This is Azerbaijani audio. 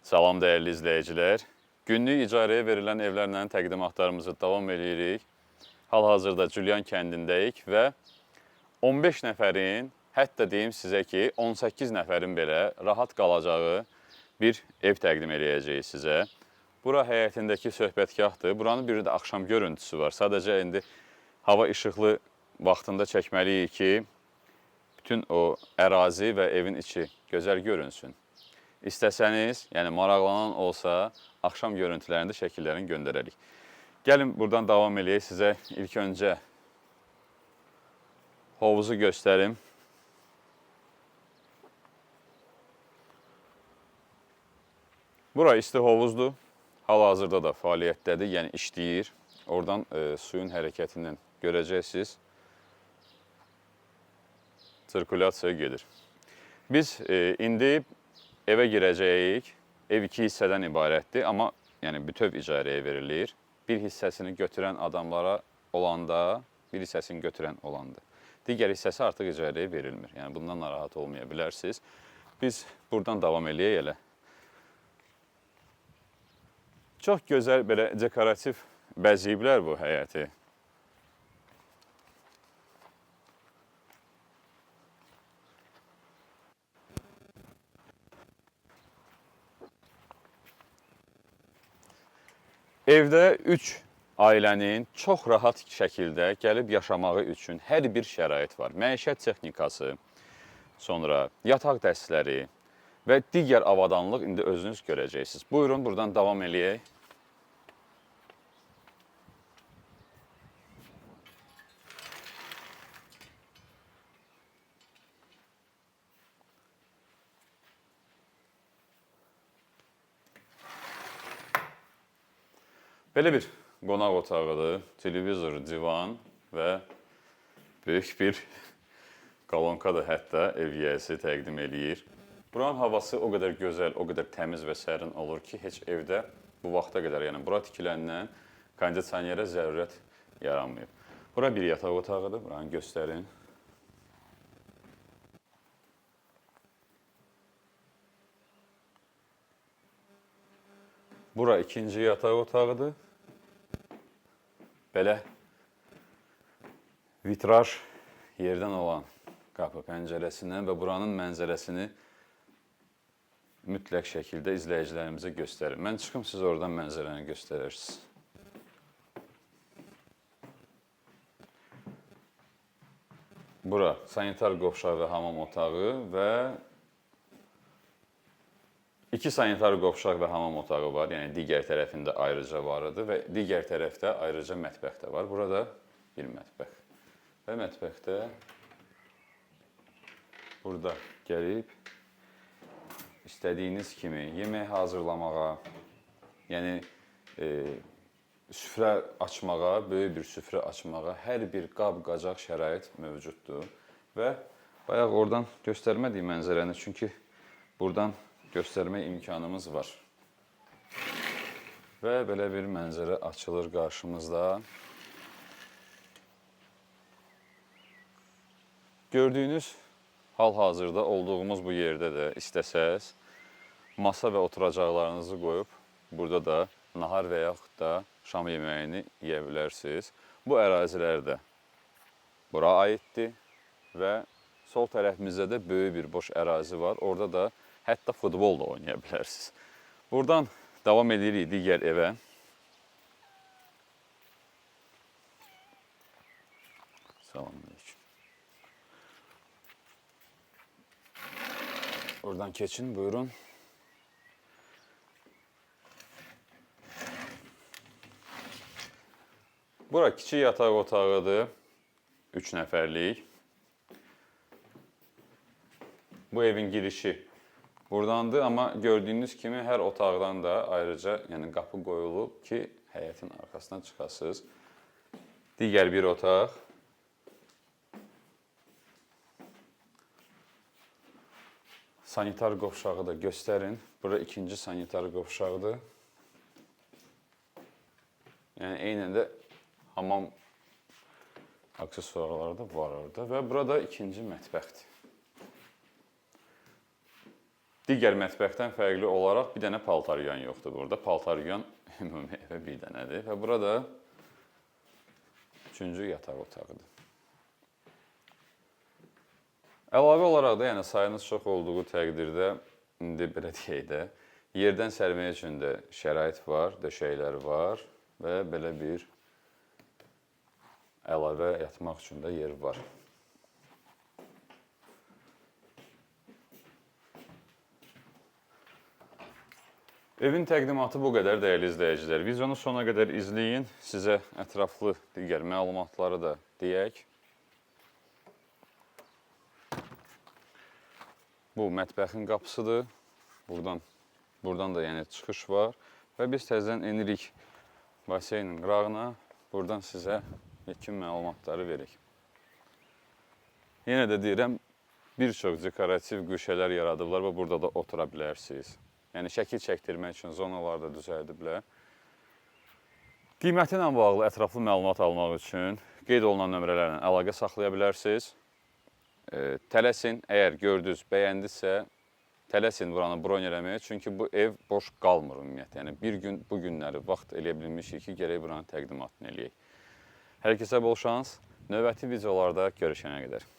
Salam dəyərli izləyicilər. Günlük icarəyə verilən evlərlə təqdimatlarımızı davam edirik. Hal-hazırda Cülyan kəndindəyik və 15 nəfərin, hətta deyim sizə ki, 18 nəfərin belə rahat qalacağı bir ev təqdim eləyəcəyik sizə. Bura həyətindəki söhbətgahdır. Buranın bir də axşam görüntüsü var. Sadəcə indi hava işıqlı vaxtında çəkməliyik ki, bütün o ərazi və evin içi gözəl görünsün. İstəsəniz, yəni maraqlanan olsa, axşam görüntülərində şəkillərini göndərərik. Gəlin buradan davam eləyək sizə ilk öncə hovuzu göstərim. Bura isti hovuzdur. Hal-hazırda da fəaliyyətdədir, yəni işləyir. Oradan suyun hərəkətindən görəcəksiniz. Sirkulyasiya gedir. Biz indi evə girəcəyik. Ev iki hissədən ibarətdir, amma yəni bütöv icarəyə verilir. Bir hissəsini götürən adamlara olanda, bir hissəsini götürən olandır. Digər hissəsi artıq icarəyə verilmir. Yəni bundan narahat olmaya bilərsiniz. Biz buradan davam eləyək elə. Çox gözəl belə dekorativ bəzəyiblər bu həyəti. Evdə 3 ailənin çox rahat şəkildə gəlib yaşamağı üçün hər bir şərait var. Məişət texnikası, sonra yataq dəstləri və digər avadanlıq indi özünüz görəcəksiniz. Buyurun, buradan davam eləyək. Belə bir qonaq otağıdır. Televizor, divan və böyük bir kolonka da hətta ev yiyəsi təqdim eləyir. Buranın havası o qədər gözəl, o qədər təmiz və sərin olur ki, heç evdə bu vaxta qədər, yəni bura tikiləndən kondisionerə zərurət yaranmayıb. Bura bir yataq otağıdır, buranı göstərin. Bura ikinci yataq otağıdır. Belə vitraj yerdən olan qapı pəncərəsindən və buranın mənzərəsini mütləq şəkildə izləyicilərimizə göstərim. Mən çıxım, siz oradan mənzərəni göstərərsiniz. Bura sanitar qovşağı və hamam otağı və iki sanitar qovşaq və hamam otağı var. Yəni digər tərəfində ayrıca var idi və digər tərəfdə ayrıca mətbəx də var. Burada bir mətbəx. Və mətbəxdə burada gəlib istədiyiniz kimi yemək hazırlamağa, yəni süfrə açmağa, böyük bir süfrə açmağa hər bir qab-qacaq şərait mövcuddur. Və bayaq oradan göstərmədik mənzərəni, çünki buradan göstərmək imkanımız var. Və belə bir mənzərə açılır qarşımızda. Gördüyünüz hal-hazırda olduğumuz bu yerdə də istəsəz masa və oturacaqlarınızı qoyub burada da nahar və yaxud da şam yeməyini yeyə bilərsiniz. Bu ərazilər də bura aiddir və sol tərəfimizdə də böyük bir boş ərazi var. Orada da hətta futbol da oynaya bilərsiniz. Buradan davam edirik digər evə. Salam aleyküm. Oradan keçin, buyurun. Bura kiçik yataq otağıdır. 3 nəfərlik. Bu evin girişi burdandır, amma gördüyünüz kimi hər otaqdan da ayrıca, yəni qapı qoyulub ki, həyətin arxasına çıxasınız. Digər bir otaq. Sanitar qovşağı da göstərin. Bura ikinci sanitar qovşağıdır. Yəni eynən də hamam aksesuarları da var orada və burada ikinci mətbəxdir. Digər mətbəxdən fərqli olaraq bir dənə paltar yuyan yoxdur burada. Paltar yuyan ümumi evə bir dənədir və burada üçüncü yataq otağıdır. Əlavə olaraq da, yəni sayınız çox olduğu təqdirdə, indi belə deyək də, yerdən sərmək üçün də şərait var, döşəklər var və belə bir əlavə yatmaq üçün də yer var. Evin təqdimatı bu qədər, dəyərli izləyicilər. Videonu sona qədər izləyin. Sizə ətraflı digər məlumatları da deyək. Bu mətbəxin qapısıdır. Buradan da yəni çıxış var və biz təzədən enirik baseynin qırağına. Buradan sizə ilkin məlumatları verək. Yenə də deyirəm, bir çox dekorativ güşələr yaradıblar və burada da otura bilərsiniz. Yəni şəkil çəkdirmək üçün zonalar da düzəldiblər. Qiyməti ilə bağlı ətraflı məlumat almaq üçün qeyd olunan nömrələrlə əlaqə saxlaya bilərsiniz. Tələsin, əgər gördünüz, bəyəndinizsə, tələsin buranı bron eləməyə, çünki bu ev boş qalmır ümumiyyətlə. Yəni bir gün bu günləri vaxt eləyə bilmişik ki, gərək buranın təqdimatını eləyək. Hər kəsə bol şans. Növbəti videolarda görüşənə qədər.